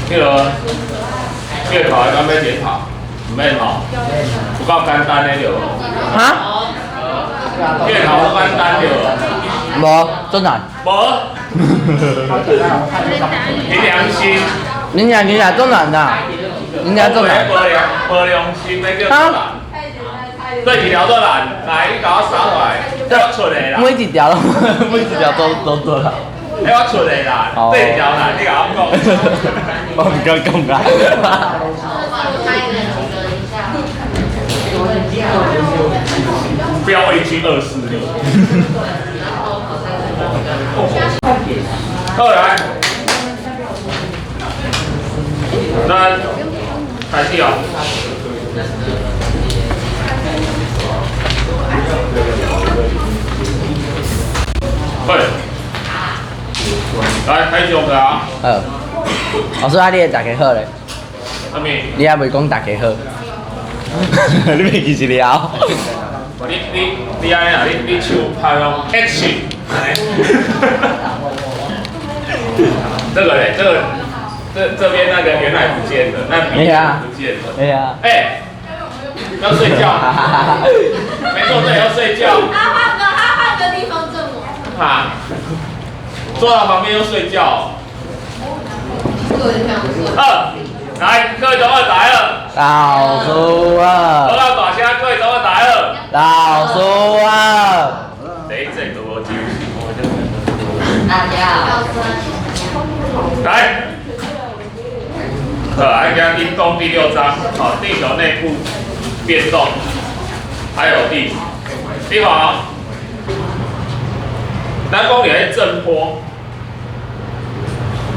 彼个月考敢欲檢討？毋免吼，有夠簡單的對無？哈？月考都簡單對無？無，真難。無，憑良心。你倆足難的，你倆足難。無良心，欲叫足難。對一條都難，來，你共我掃落來，這我出的啦。每一條都對啦。彼我出的啦，對一條難，你共我講。我毋敢講啦。拍一個及格一下。不要畏懼惡勢力。好來，咱開始哦。好，來開始啊。好。老師啊，你的大家好咧？啥物？你猶未講大家好。你袂記一了？你按呢啊？你手拍攏 action，這個咧，這個這邊那個原來不見了，那筆不見了。對啊。欸，要睡覺。沒錯，對，要睡覺。他換個地方正我。哈，坐到旁邊又睡覺。二，來，各位同學打二。老師二。好啦，大聲，各位同學打二。老師二。第一節都無精神。大家好。來，好，來，今日講第六章，好，地球內部變動，還有地，你好，咱講你的震波，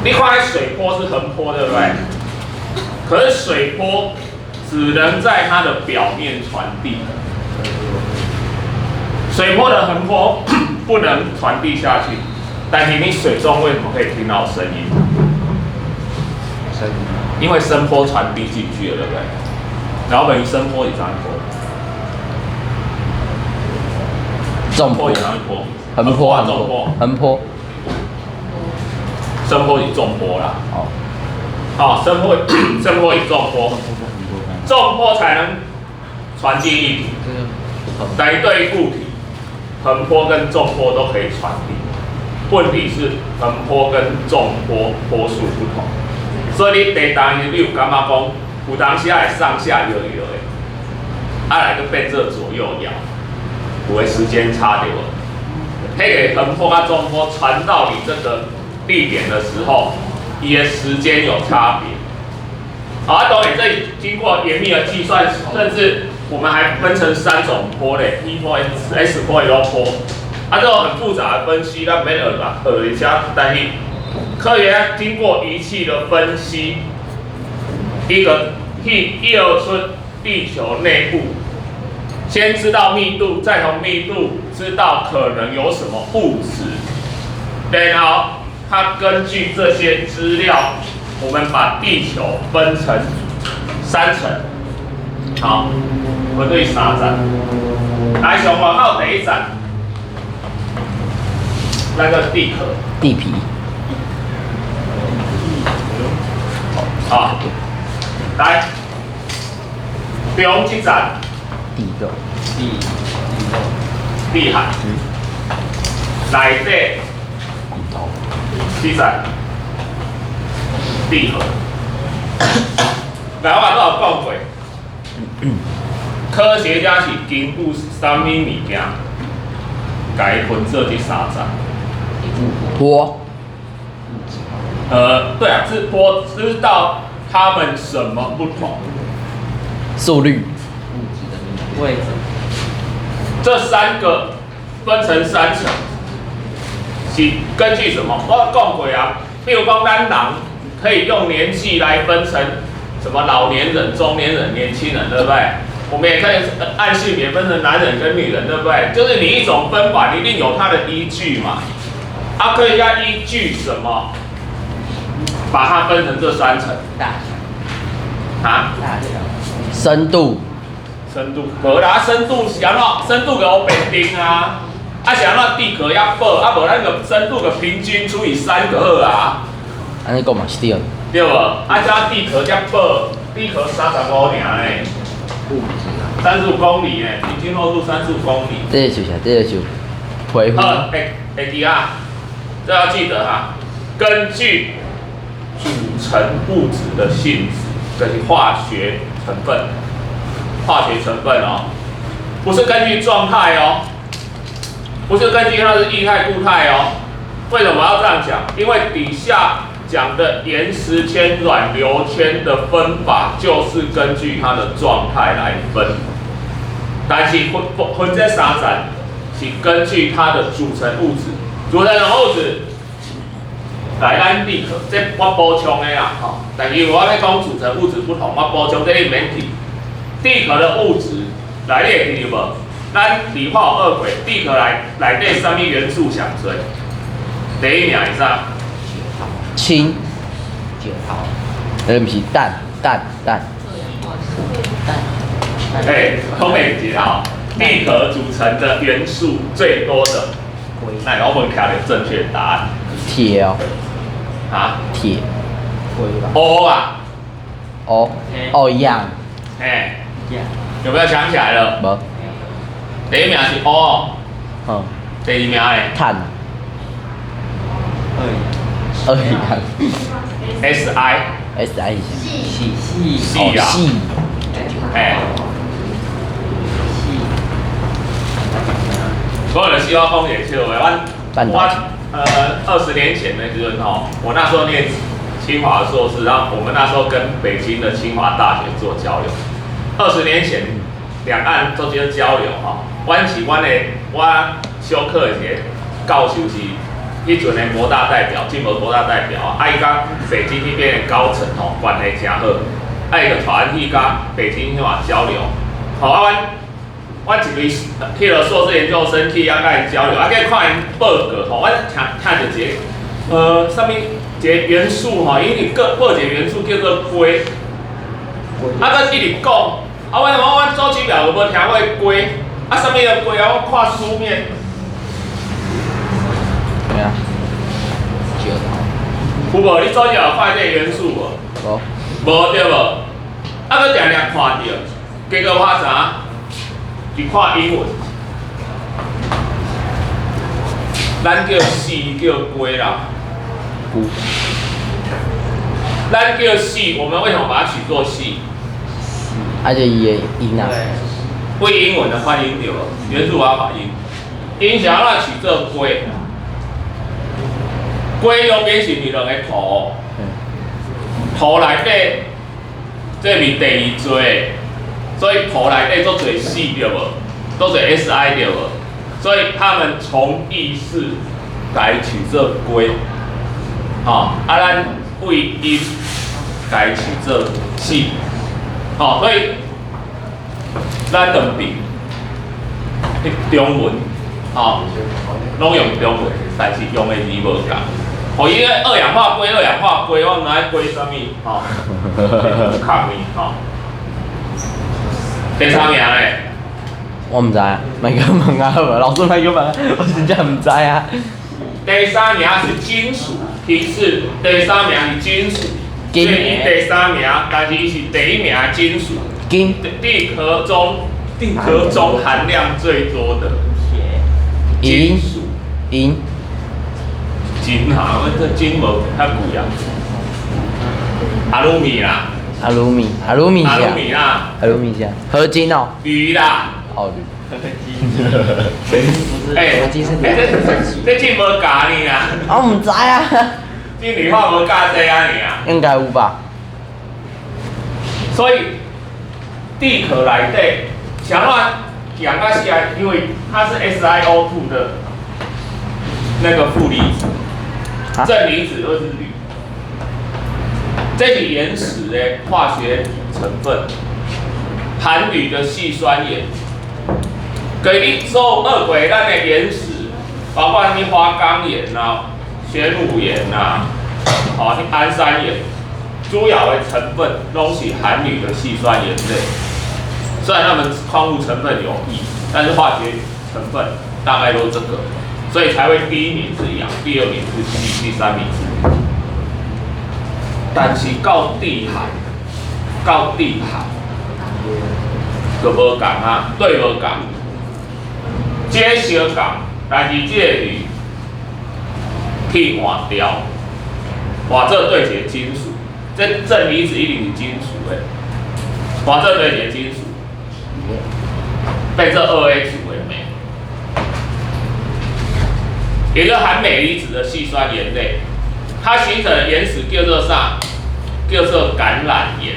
你看水波是橫波，對不對？可是水波只能在它的表面傳遞，水波的橫波不能傳遞下去。但是你水中為什麼可以聽到聲音？因為聲波傳遞進去了，對不對？然後等於聲波是啥波？縱波。是啥波？橫波。縱波。橫波。聲波是縱波啦。哦。好，聲波是縱波，縱波才能傳進液體。但是對於固體，橫波跟縱波都可以傳遞。問題是橫波跟縱波波數不同，所以你地動你有感覺講，有當時會上下搖搖的，啊來閣變做左右搖，有的時間差對無？彼個橫波佮縱波傳到你這個地點的時候，伊的時間有差別。好，啊，當然這經過嚴密的計算，甚至我們還分成三種波咧，P 波、S 波、L 波。啊，這種很複雜的分析，咱免學啦，學一下。但是科學家經過儀器的分析，一個去臆出地球內部，先知道密度，再從密度知道可能有什麼物質，然後他根據這些資料，我們把地球分成三層。好，分對三層。來，上外口第一層。那個地殼、地皮，好，來，中這層，地肉，地海，內底，這層，地核。來，我嘛都有講過，科學家是根據啥物物件，共伊分做這三層？波，對啊，是波，知道它們什麼不同？速率，物質的位置，這三個分成三層，是根據什麼？我講過啊，比如講咱人可以用年紀來分成什麼老年人、中年人、年輕人，對不對？我們也可以按性別分成男人跟女人，對不對？就是你一種分法，一定有它的依據嘛。啊，科學家依據什麼把它分成這三層？大小。啊？大小。深度。深度。無啦，深度是按怎？深度就烏白定啊。啊是按怎地殼猶薄？啊無咱個深度個平均除以三就好啊。按呢講嘛是對。對無？啊，這地殼才薄，地殼35爾呢，35公里呢，平均厚度三十五公里。這個就是啥？這個就皮膚。好，會會記啊，這要記得哈。根據組成物質的性質，就是化學成分，化學成分哦，不是根據狀態哦，不是根據它是液態固態哦。為什麼要這樣講？因為底下講的岩石圈、軟流圈的分法，就是根據它的狀態來分。但是分分這三層是根據它的組成物質，組成什麼物質？來，咱地殼，這我補充的啦，吼。但是因為我欲講組成物質不同，我補充這你免記。地殼的物質，來，你會記得無？咱理化有學過，地殼內內底啥物元素上濟？第一名是啥？氫。毋是氮，氮，氮。哎，講袂記啊！地殼組成的元素最多的，來，我們卡的正確答案。鐵哦。啊？鐵。烏啊。哦。哦，氧。哎。有沒有想起來了？無。第一名是烏。嗯。第二名咧？碳。二氧。 S I。 S I 矽。矽啊。哎。所有的西方風也笑的，我20年前的時陣吼，我那時候念清華碩士，然後我們那時候跟北京的清華大學做交流。20年前，兩岸做這個交流吼，阮是阮的我修課的一個教授是彼陣的國大代表，進博國大代表，啊，伊佮北京彼邊的高層吼關係誠好，啊，伊就帶阮去佮北京彼嘛交流，吼啊，阮。我一位彼個碩士研究生去遐佮𪜶交流，啊，佮看𪜶報告吼，我聽聽著一個，啥物一個元素吼，伊直講報一個元素叫做硅，啊，閣一直講，啊，我講阮周期表都無聽過硅，啊，啥物叫硅啊？我看書面。對啊。有無？你周期表看這個元素無？無。無對無？啊，閣定定看著，結果我知影。是看英文，咱叫矽叫硅啦。咱叫矽，我們為什麼把它取作矽？啊，就伊的音啊。為英文的發音對無？元素法發音，𪜶是按怎取做硅？硅右邊是毋是兩個圖？圖內底，這是第二濟。所以圖內底足濟矽對無？足濟 SI 對無？所以他們從意思來取做硅，吼，啊，咱為音來取做矽，吼，所以咱兩邊中文，吼，攏用中文，但是用的字無仝。吼，伊個二氧化硅，二氧化硅，我毋知硅啥物，吼，無仝呢，吼。第三名咧，我毋知啊，莫閣問啊，好無？老師莫閣問啊，我真正毋知啊。第三名是金屬，提示第三名是金屬，金所以伊第三名，但是伊是第一名的金屬。金地殼中含量最多的金銀屬，銀金哈，這金無較貴啊。阿魯米啦，阿魯米阿魯米阿魯啥？米啦，阿魯米啥？合金哦。鋁啦。哦，欸，合金是欸，這這無教你啦，我毋知啊。這理化無教這啊爾啊。應該有吧？所以地殼內底，啥物氧甲矽，因為它是 SiO2 的那個負離子，啊正離子就是鋁。這是岩石的化學成分，含鋁的矽酸鹽。給你所有學過咱的岩石，包括啥物花崗岩啊、玄武岩啊、吼、安山岩，主要的成分攏是含鋁的矽酸鹽類。雖然它們礦物成分有異，但是化學成分大概都是這個，所以才會第一名是氧，第二名是矽，第三名是鋁。但是到地海，到地海就無仝啊，對無仝。這個相仝，但是這個魚去換掉，換做對一個金屬，這正離子一定是金屬的，換做對一個金屬，變做2A 組的鎂，也就是含鎂離子的矽酸鹽類，它形成的岩石叫做啥？叫做橄欖岩。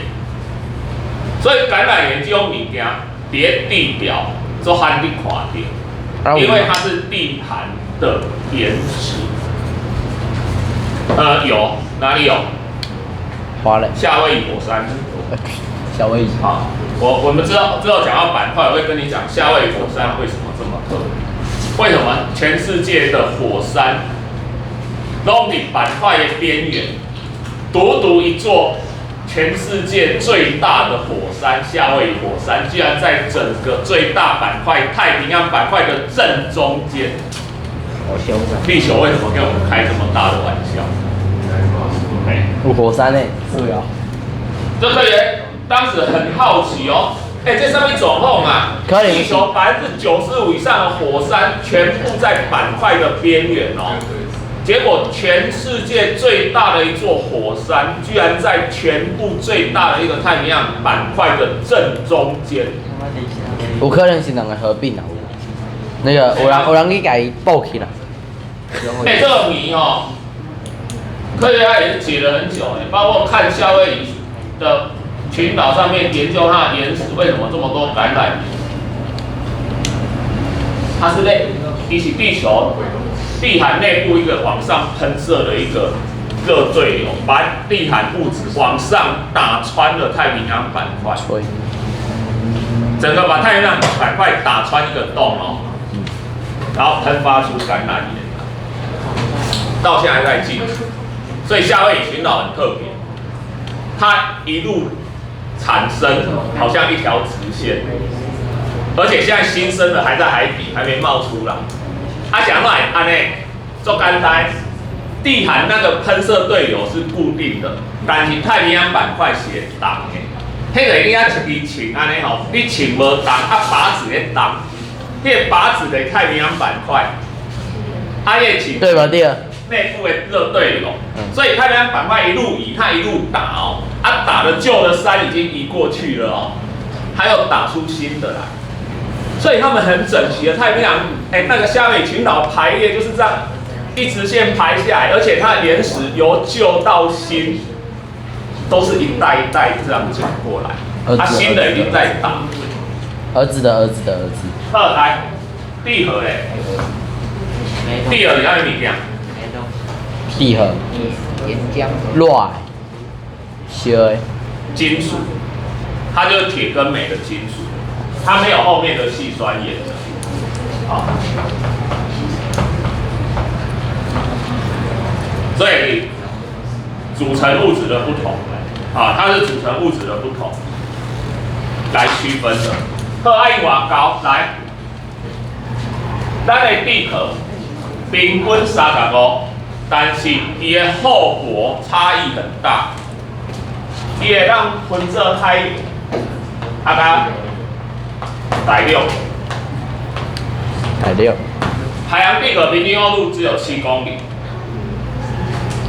所以橄欖岩這種物件，佇地表做罕得看著，因為它是地寒的岩石。有哪裡有？花蓮。夏威夷火山。夏威夷。好，我們之後講到板塊，我會跟你講夏威夷火山為什麼這麼特別，為什麼全世界的火山攏佇板塊的邊緣，獨獨一座全世界最大的火山——夏威夷火山，居然在整個最大板塊太平洋板塊的正中間。地球為什麼跟我們開這麼大的玩笑？有火山呢，是啊。這個人當時很好奇哦，哎，這啥物狀況啊？地球95%以上的火山全部在板塊的邊緣哦。結果全世界最大的一座火山，居然在全部最大的一個太平洋板塊的正中間。有可能是兩個合併啊，那個有人去共伊補起來。哎，這個謎哦，科學家也是解了很久，包括看夏威夷的群島上面研究它的岩石為什麼這麼多橄欖岩，它是內比起地球地函內部一個往上噴射的一個熱對流，把地函物質往上打穿了太平洋板塊，整個把太平洋板塊打穿一個洞哦，然後噴發出橄欖岩，到現在還在進行。所以夏威夷群島很特別，它一路產生好像一條直線，而且現在新生的還在海底，還沒冒出來。啊，講來按呢，做簡單，地函那個噴射對流是固定的，但是太平洋板塊是會動的。彼個你啊一支槍按呢吼，你槍無動，啊靶子咧動，彼個靶子的太平洋板塊，啊，彼個槍對吧？對。內部的熱對流，所以太平洋板塊一路移，它一路打哦，啊打的舊的山已經移過去了哦，還有打出新的來，所以他們很整齊的太平洋，哎，那個夏威夷群島排列就是這樣一直線排下來，而且它的岩石由舊到新，都是一代一代這樣傳過來，它新的已經在打。兒子的兒子的兒子。二台地核嘞，地核是啥物物件？地核，熱的，燒的，金屬，它就是鐵跟鎂的金屬，它沒有後面的矽酸鹽的，好，所以組成物質的不同，啊，它是組成物質的不同來區分的。好，愛偌高來，咱的地殼平均35。但是伊的厚薄差異很大，伊會當分做海啊佮大陸。大陸。海洋地殼平均厚度只有7公里，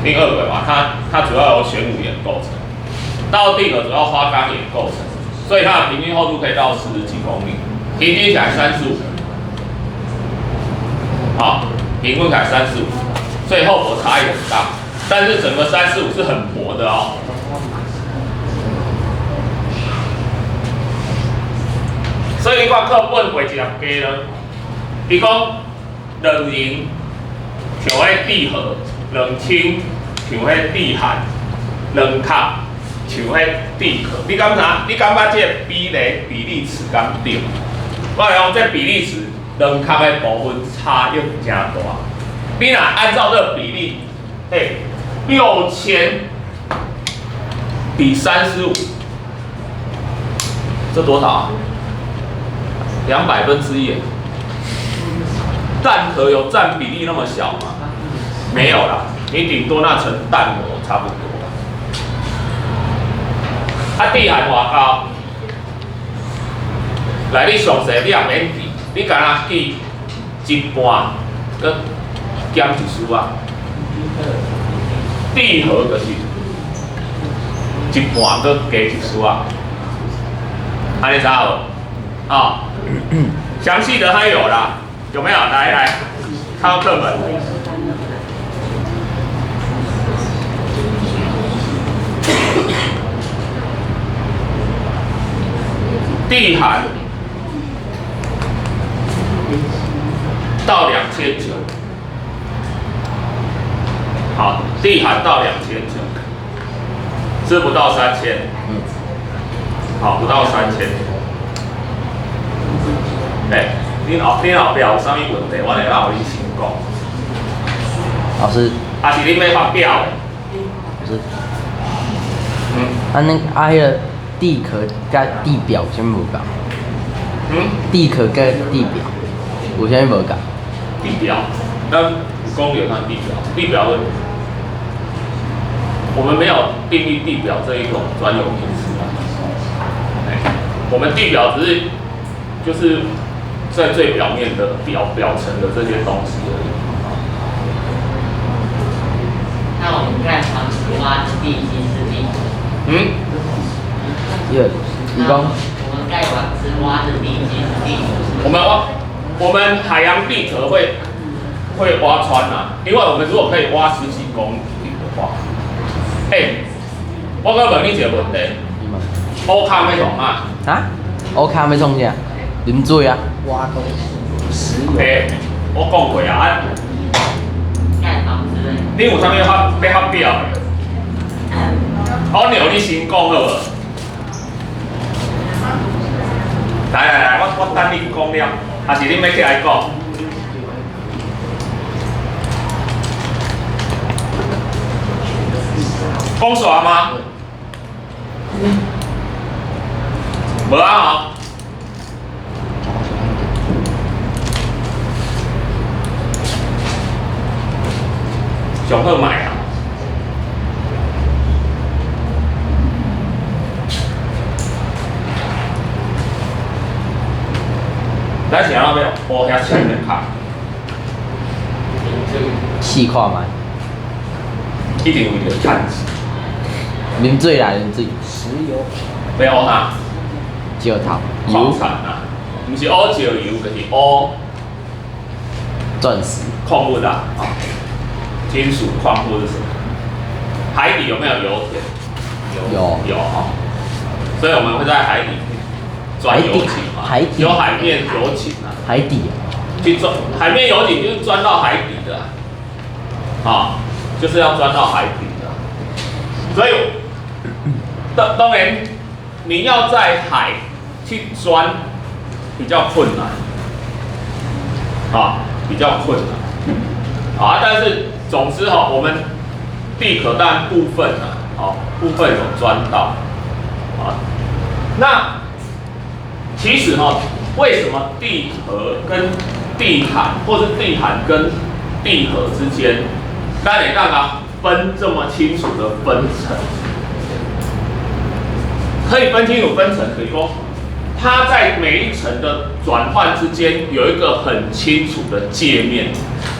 第二個嘛，它主要由玄武岩構成，大陸地殼主要花崗岩構成，所以它的平均厚度可以到40幾公里，平均起來三十五。好，平均起來三十五。所以厚薄差異很大，但是整個35是很薄的哦。所以你看課本畫一粒雞了，伊講兩型像彼地核，2000像彼地函，兩殼像彼地殼。你感覺？你感覺這個比例比例尺敢對？我來講，這比例尺兩殼的部分差異誠大。你若按照這個比例，欸，6000比35，這多少啊？1/200。蛋殼有佔比例那麼小嗎？沒有啦，你頂多那層蛋膜差不多。啊，地函偌高？來，你詳細你也免記，你干焦記一半，閣減一絲仔。地核就是一半，閣加一絲仔。按呢知無？啊，詳細的還有啦，有沒有？來來，看課本。地函到2900，好，地函到兩千九，是不到三千，好，不到三千。欸，你後壁有啥物問題，我會當予你先講。老師，還是你欲發表的？老師，啊，那啊，彼个地殼佮地表有啥物無仝？地殼佮地表有啥物無仝？地表，咱有講著咱地表，地表的，我們沒有定義地表這一種專有名詞啊。我們地表只是就是在最表面的表層的這些東西而已。那我們蓋房子挖的地基是地殼。伊個，伊講。我們蓋房子挖的地基是地殼。我們挖，我們海洋地殼會挖穿啊，因為我們如果可以挖十幾公里的話，欸，我閣問你一個問題，烏坎欲創啥？啊？烏坎欲創啥？啉水啊？挖東西，石油。欸，我講過啊，蓋房子。你有啥物欲發表的？我讓你先講好無？來來來，我等你講了，還是你欲起來講？講煞嗎？無啊吼。上好賣啊！咱是按怎欲挖遐深的卡？試看覓。一定有著趁錢。啉水啦，啉水。石油。欲挖啥？石頭。礦產啊，毋是挖石油，就是挖鑽石。礦物啊，金屬礦物是什麼？海底有沒有油田？有。有哈，所以我們會在海底鑽油井嘛。海底。有海面油井啊。海底。去鑽海面油井就是鑽到海底的，啊，就是要鑽到海底的。所以，當然，你要在海去鑽比較困難，啊，比較困難，啊，但是總之哈，我們地殼但部分啊，哦，部分有鑽到，啊，那其實哈，為什麼地殼跟地函，或是地函跟地核之間，咱會當共分這麼清楚的分層，可以分清楚分層，可以說它在每一層的轉換之間有一個很清楚的界面，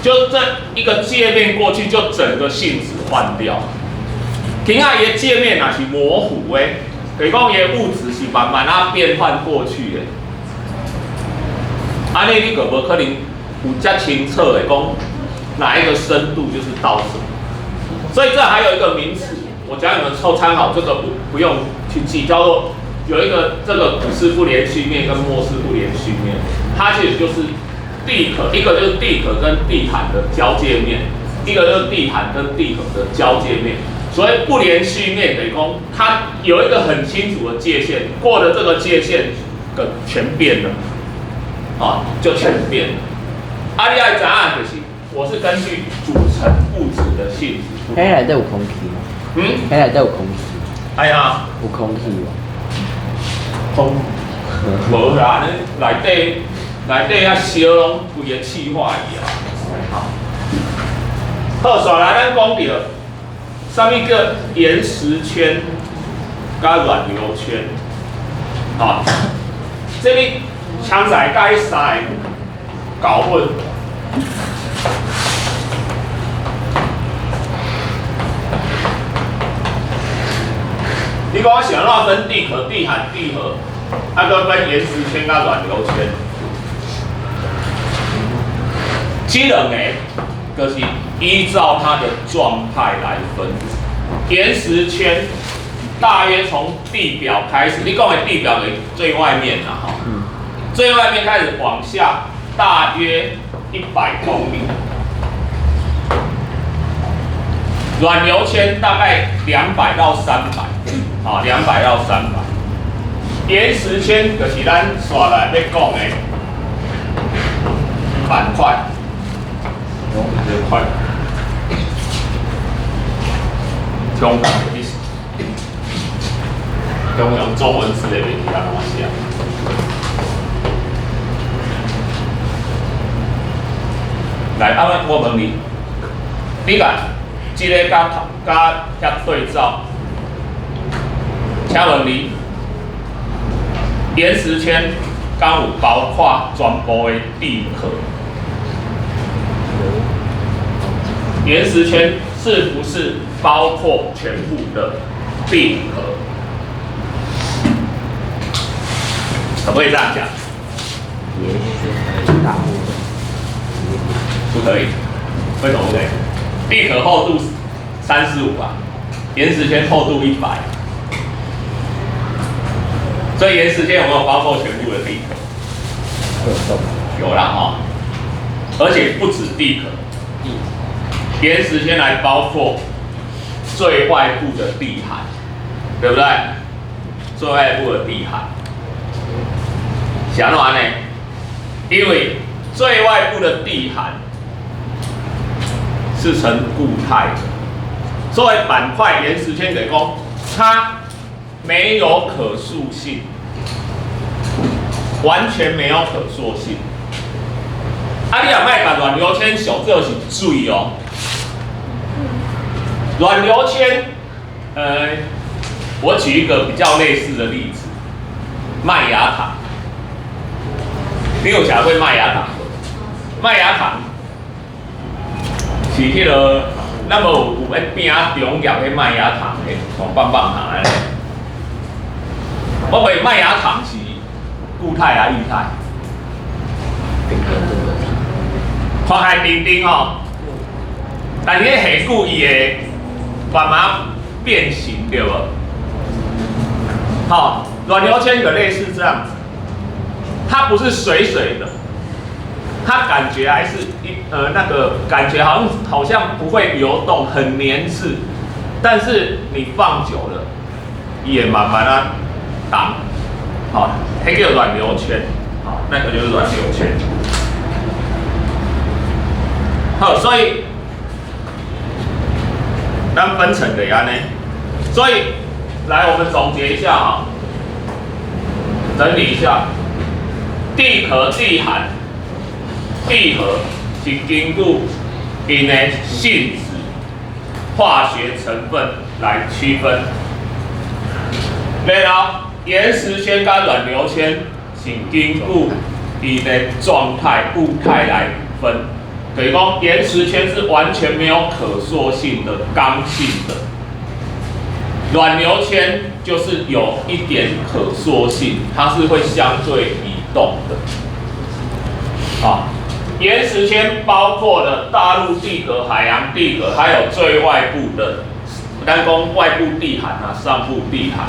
就這一個界面過去，就整個性質換掉。今仔伊的界面若是模糊的，就是講伊的物質是慢慢仔變換過去的。按呢你就無可能有遮清楚的講哪一個深度就是到什麼。所以這還有一個名詞，我教你們抽參考，這個不用去記，叫做有一個這個古氏不連續面跟莫氏不連續面，它其實就是地殼，一個就是地殼跟地毯的交界面，一個就是地毯跟地殼的交界面。所謂不連續面等於講，它有一個很清楚的界限，過了這個界限，就全變了，啊，就全變了。啊，你愛知影就是，我是根據組成物質的性質。彼內底有空氣嗎？嗯？彼內底有空氣。哎呀。有空氣無？空。無啦，你內底遐燒攏規個氣化去啊。好，煞來咱講著，啥物叫岩石圈？佮佮軟流圈，吼，這個詳細佮彼三个搞混。你講我是按怎分地殼、地函、地核，啊，閣分岩石圈佮軟流圈？這兩个就是依照它的狀態來分。岩石圈大約從地表開始，你講的地表的最外面啦，吼，最外面開始往下，大約100公里。軟流圈大概200到300，好，200到300。岩石圈就是咱紲來欲講的板塊，這塊，中間的意思，用中文字的袂記按怎寫。來，啊，我問你，你共這个佮佮遐對照，請問你，岩石圈敢有包括全部的地殼？岩石圈是不是包括全部的地殼？可不可以這樣講？也許大部分。不可以，為什麼不可以？地殼厚度35啊，岩石圈厚度100，所以岩石圈有沒有包括全部的地殼？有啦哈，而且不止地殼，岩石圈還包括最外部的地函，對不對？最外部的地函，是按怎呢？因為最外部的地函是呈固態的，所以板塊岩石圈就是講，它沒有可塑性，完全沒有可塑性。啊，你也莫共軟流圈想做是水哦。軟流圈，我舉一個比較類似的例子，麥芽糖。你有食過麥芽糖無？麥芽糖是彼個，咱無有彼餅仔中夾彼麥芽糖的，像棒棒糖按呢。我問麥芽糖是固態還是液態？看起來甜甜吼，但是彼下久伊會慢慢變形，對無？好，軟流圈就類似這樣子，它不是水水的，它感覺還是一那個感覺好像不會流動，很黏滯，但是你放久了，也慢慢啊擋，好，彼叫軟流圈，好，那個就是軟流圈。好，所以咱分層的按呢，所以來我們總結一下啊，整理一下，地殼、地函、地核是根據𪜶的性質、化學成分來區分。然後岩石圈佮軟流圈是根據伊的狀態、物態來分。等於講岩石圈是完全沒有可塑性的、剛性的，軟流圈就是有一點可塑性，它是會相對移動的。啊，岩石圈包括了大陸地殼、海洋地殼，還有最外部的，咱講外部地函啊，上部地函。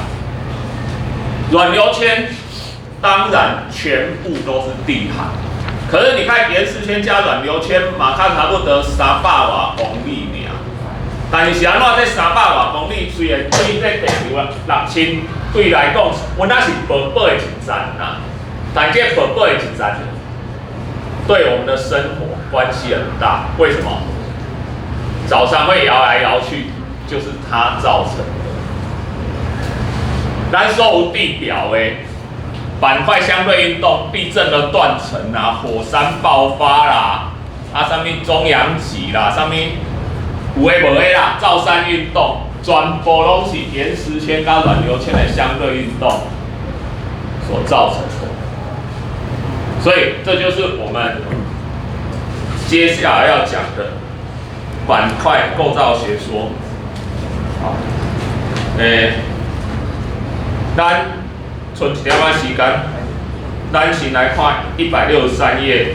軟流圈當然全部都是地函。可是你看岩石圈加軟流圈嘛，較差不多300外公里爾。但是是按怎這300外公里，雖然對這地球啊6000對來講，阮那是薄薄的一層啦。但這薄薄的一層，對我們的生活關係很大。為什麼？早上會搖來搖去，就是它造成的。咱所有地表的板塊相對運動、地震的斷層啊、火山爆發啦、啊，啥物中洋脊啦、啥物有的無的啦，造山運動，全部攏是岩石圈佮軟流圈的相對運動所造成的。所以這就是我們接下來要講的板塊構造學說。好，咱剩一點仔時間，咱先來看163頁，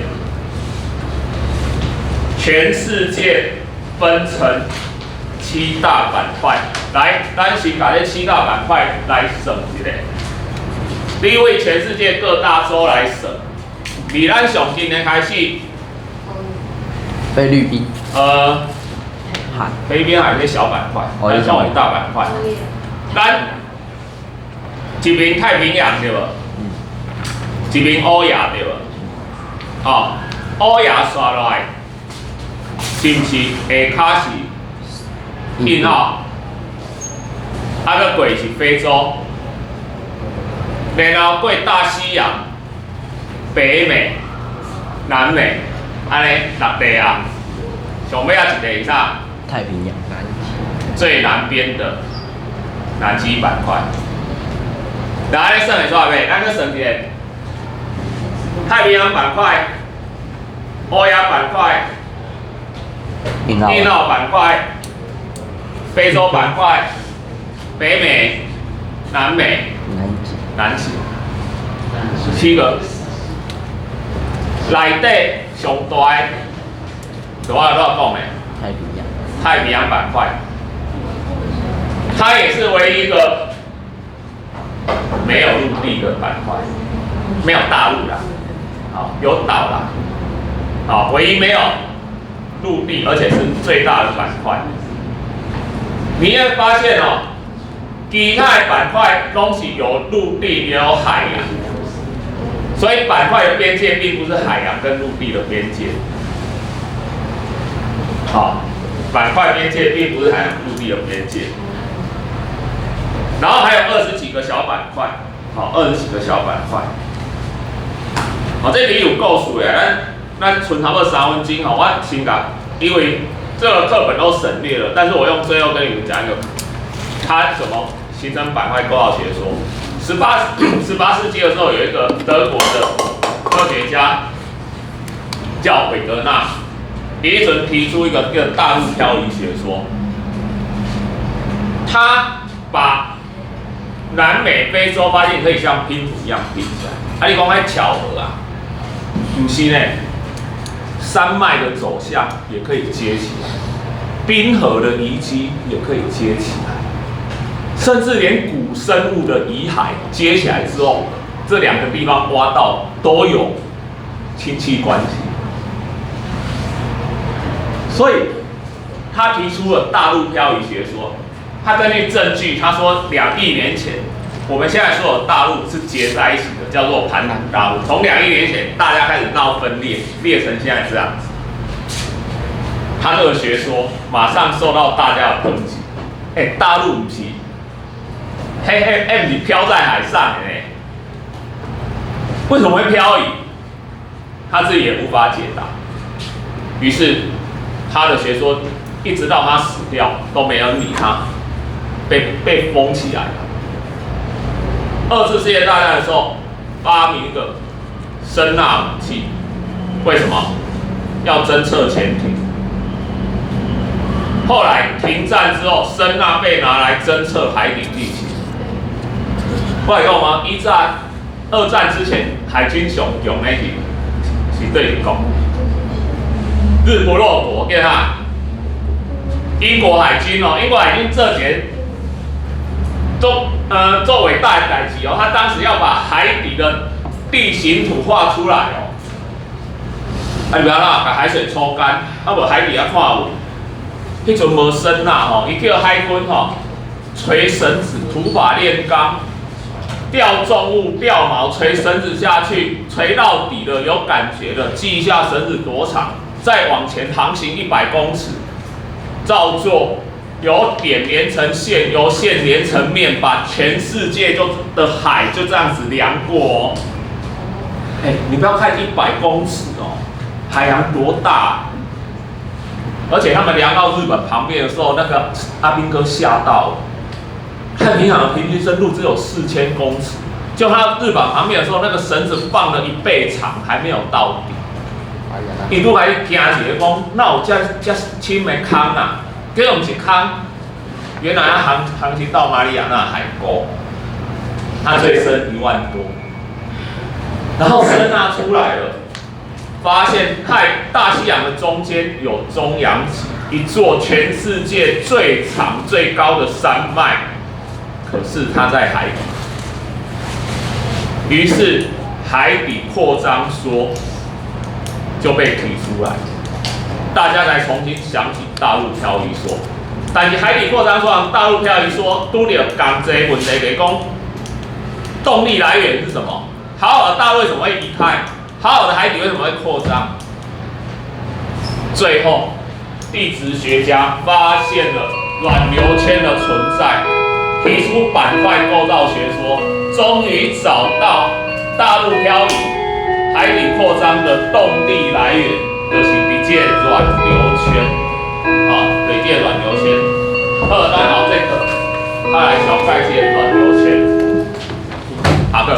全世界分成七大板塊。來，咱先共這七大板塊來算一下。你為全世界各大洲來算，離咱上近的開始，菲律賓。海。菲律賓還是小板塊，咱講大板塊。咱一邊太平洋對無？一邊歐亞對無？哦，歐亞紲落來，是毋是下跤是印澳？啊，閣過是非洲，然後過大西洋、北美、南美，按呢六塊啊。上尾仔一塊是啥？太平洋。最南邊的南極板塊。來，按呢算會出來未？咱閣算一下，太平洋板塊、歐亞板塊、印澳板塊、非洲板塊、北美、南美、南極，七個。內底上大的，就我頭講的，太平洋。太平洋板塊，它也是唯一一個沒有陸地的板塊，沒有大陸啦，好，有島啦，好，唯一沒有陸地，而且是最大的板塊。你會發現哦，其他的板塊攏是有陸地也有海洋，所以板塊的邊界並不是海洋跟陸地的邊界。好，板塊邊界並不是海洋陸地的邊界。然後還有二十幾個小板塊，好，二十幾個小板塊。好，這裡有故事的，咱剩差不多3分鐘，吼，我先共，因為這個課本都省略了，但是我用最後跟你們講一個，它怎麼形成板塊構造學說。18世紀的時候，有一個德國的科學家叫韋格納，伊陣提出一個叫大陸漂移學說，他把南美、非洲發現可以像拼圖一樣拼起來。啊，你講彼巧合啊？毋是呢，山脈的走向也可以接起來，冰河的遺跡也可以接起來，甚至連古生物的遺骸接起來之後，這兩個地方挖到都有親戚關係。所以，他提出了大陸漂移學說。他根據證據，他說2億年前，我們現在所有大陸是結在一起的，叫做盤古大陸。從2億年前，大家開始鬧分裂，裂成現在這樣子。他這個學說馬上受到大家的抨擊。欸，大陸毋是，嘿嘿，欸，毋是飄在海上的，為什麼會漂移？他自己也無法解答。於是他的學說一直到他死掉都沒人理他。被封起來了。二次世界大戰的時候，發明一個聲納武器，為什麼？要偵測潛艇。後來停戰之後，聲納被拿來偵測海底地形。我會講嗎？一戰、二戰之前，海軍上強的是佗一國？日不落國，記哈？英國海軍哦，英國海軍這節。做偉大的代誌哦，他當時要把海底的地形圖畫出來哦。啊，你不要啦，把海水抽乾，啊無海底仔看有。彼陣無聲納吼，伊叫海軍吼垂繩子、土法煉鋼，吊重物、吊錨、垂繩子下去，垂到底了有感覺了，記一下繩子多長，再往前航行100公尺，照做。由點連成線，由線連成面，把全世界就的海就這樣子量過哦。哎，你不要看100公尺哦，海洋多大？而且他們量到日本旁邊的時候，那個阿兵哥嚇到了。太平洋的平均深度只有4000公尺，就他日本旁邊的時候，那個繩子放了一倍長，還沒有到底。伊拄開始驚一下，講哪有遮遮深的空啊？結果毋是空，原來它航行到馬里亞納海溝，它最深1萬多，然後聲納出來了，發現大西洋的中間有中洋脊，一座全世界最長最高的山脈，可是它在海底。於是海底擴張說就被提出來，大家才重新想起大陸漂移說。但是海底擴張說、大陸漂移說拄著仝濟問題，就是講動力來源是什麼？好好的大陸為什麼會移開？好好的海底為什麼會擴張？最後，地質學家發現了軟流圈的存在，提出板塊構造學說，終於找到大陸漂移、海底擴張的動力來源，就是佇這個軟流圈，啊，對，這個軟流圈。好，咱後這個，他來小概這個軟流圈。下課。